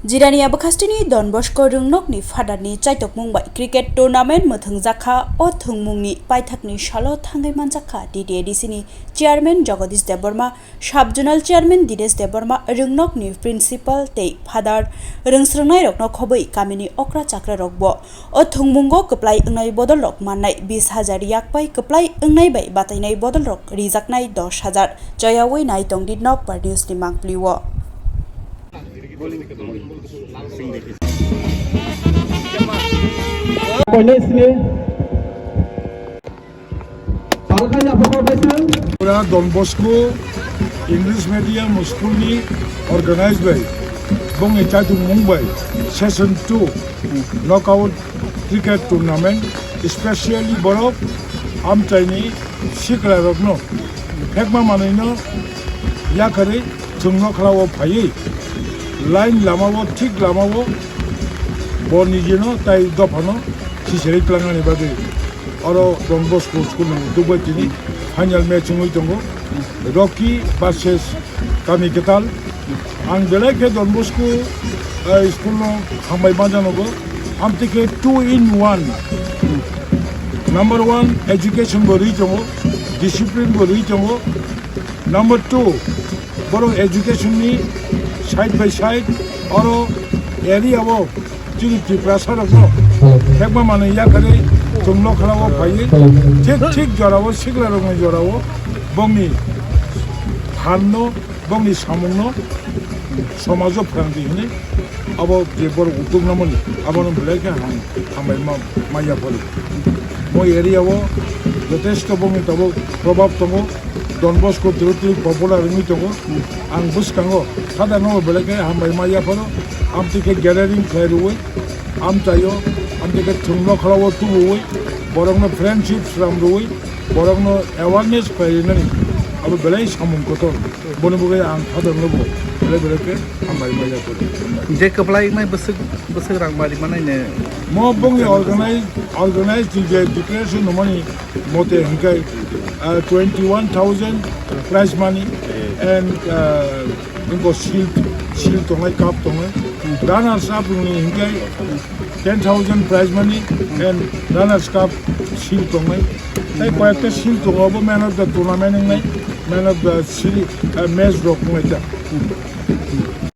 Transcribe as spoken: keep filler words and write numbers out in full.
Jirania bwkhasteni Don Bosco Rwngnokni fatherni chaitokmung bai cricket tournament mwthwngjakha. O thwngmungni paithakni salo thangwi manjakha T T A D C ni chairman Jagadish Debbarma, sub-zonal chairman Dinesh Debbarma, Rwngnokni principal tei father rwngsrwngnairokno khobwi kamini okra chakrarokbo. O thwngmungo kwplai wngnai bodolrok mannai bis hajar yak bai kwplai wngnai bai batainai bodolrok rijaknai dos hajar. Choyawi nai tongdi Nokbar News ni mangpli o. Pura Don Bosco English Medium School ni organize bai bongni chaitokmung bai session two knockout cricket tournament, specially borok amchaini siklarokno phekma manwino yakarwi chwngno khlao phaiwi line lamao, thik lamao bo nijino tai dophano siserwi twlangnani bagwi oro Don Bosco School no dugbai tini final match wngwi tongo. Rocky versus Kami Kwtal. Ang belai khe Don Bosco, eh, school no hambai ma janogo. Amtwi khe two in one. Number one, education bo rwi tongo, discipline bo rwi tongo. Number two, borok education ni side by side oro area o chini Tiprasa rokno phekma manwi yakarwi chwngno khlao phaiwi thik thik jorao sikla rokni jorao bongni phanno, bongni samungno somajo phrangdi hwnwi abo je borok utuk namani abono belai khe ham-, hambai ma, ma yapharo. Mo area o jotesto bongni tabuk probab tongo, Don Bosco twiwi twiwi popular wngwi tongo. Ang bwskango sadharno belai khe hambai ma yapharo, amtwi khe gathering khlai rwui, amchaio, amtwi khe thwngno khlao tubuwi, borokno friendship slam rwui, borokno awareness khlai rinani abo belai samung kotor. Boni bagwi ang sadharno bo belai belai khe hambai ma yapharo. Je kwplai wngnai bwswk, bwswk rang mari manai ne. Mo bongni organize, organize ni je declaration no mani mote hingkai, uh, twenty one thousand prize money and, uh, nungko shield, shield tongnai, cup tongnai. Runners up ni hingkai ten thousand prize money and runners cup shield tongnai. Tai koyekta shield tongo bo man of the tournament wngnai, man of the series, uh, match rok wngnai ta.